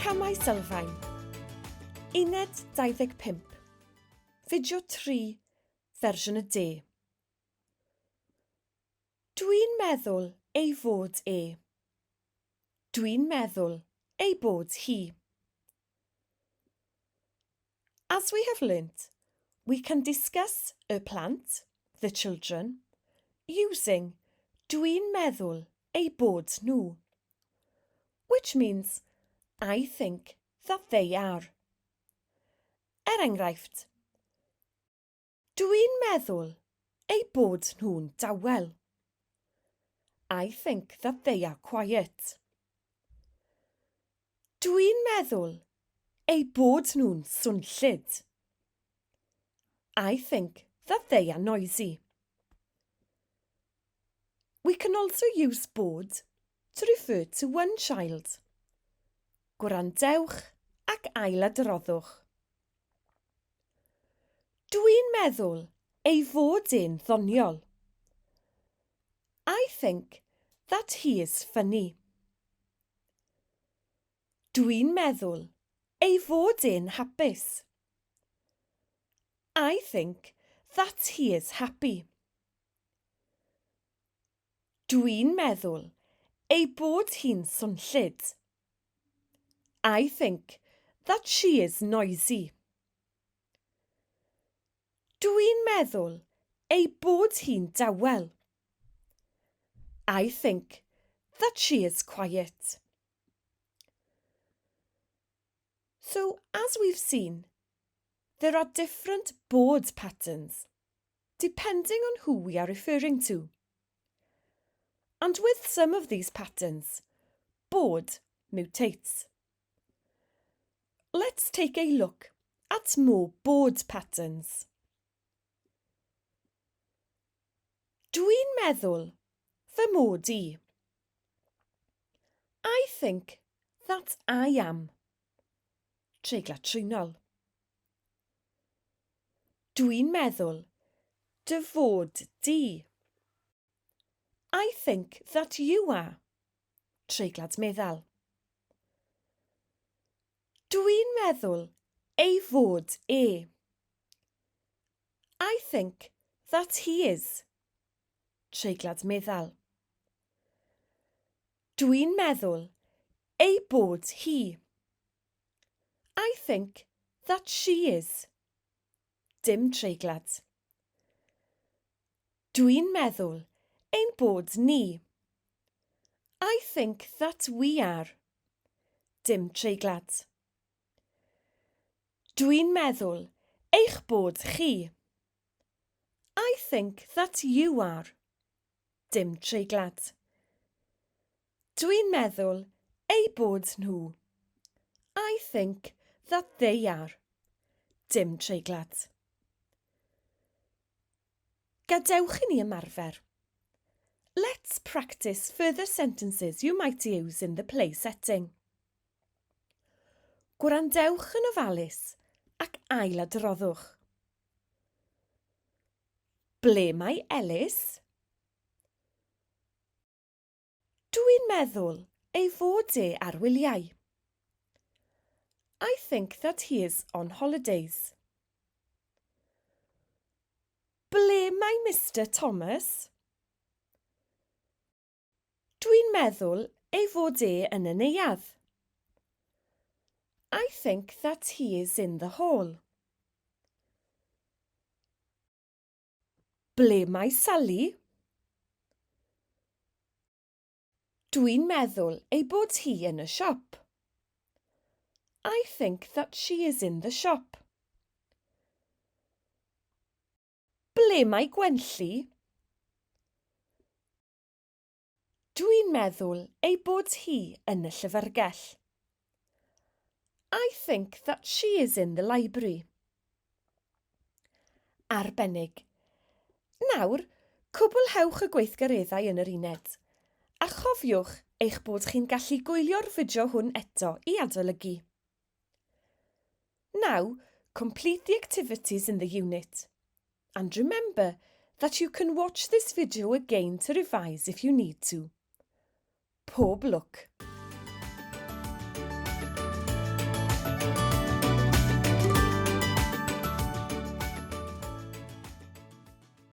Camau Sylfaen Uned 25 Fideo 3 Fersiwn y De Dwi'n meddwl ei fod e. Dwi'n meddwl ei bod hi. As we have learnt, we can discuss y plant, the children, using dwi'n meddwl eu bod nhw, which means I think that they are. Er enghraifft, Dwi'n meddwl eu bod nhw'n dawel. I think that they are quiet. Dwi'n meddwl eu bod nhw'n swnllyd. I think that they are noisy. We can also use bod to refer to one child. Gwrandewch ac ailadroddwch. Dwi'n meddwl ei fod e'n ddoniol. I think that he is funny. Dwi'n meddwl ei fod e'n hapus. I think that he is happy. Dwi'n meddwl ei bod hi'n swnllyd. I think that she is noisy. Dwi'n meddwl ei bod hi'n dawel. I think that she is quiet. So, as we've seen, there are different bod patterns, depending on who we are referring to. And with some of these patterns, bod mutates. Let's take a look at more bod patterns. Dwi'n meddwl fy mod i. I think that I am. Treiglad trwynol. Dwi'n meddwl dy fod di. I think that you are. Treiglad meddal. Dwi'n meddwl ei fod e. I think that he is. Treiglad meddal. Dwi'n meddwl ei bod hi. I think that she is. Dim treiglad. Dwi'n meddwl ein bod ni. I think that we are. Dim treiglad. Dwi'n meddwl eich bod chi. I think that you are. Dim treiglad. Dwi'n meddwl eu bod nhw. I think that they are. Dim treiglad. Gadewch i ni ymarfer. Let's practice further sentences you might use in the play setting. Gwrandewch yn ofalus ac ailadroddwch. Ble mae Elis? Dwi'n meddwl ei fod e ar wyliau. I think that he is on holidays. Ble mae Mister Thomas? Dwi'n meddwl ei fod e yn y neuadd. I think that he is in the hall. Ble mae Sally? Dwi'n meddwl ei bod hi yn y siop. I think that she is in the shop. Ble mae Gwenlli? Dwi'n meddwl ei bod hi yn y llyfrgell. I think that she is in the library. Arbennig. Nawr, cwblhewch y gweithgareddau yn yr uned, a chofiwch eich bod chi'n gallu gwylio'r fideo hwn eto i adolygu. Now, complete the activities in the unit. And remember that you can watch this video again to revise if you need to. Pob lwc!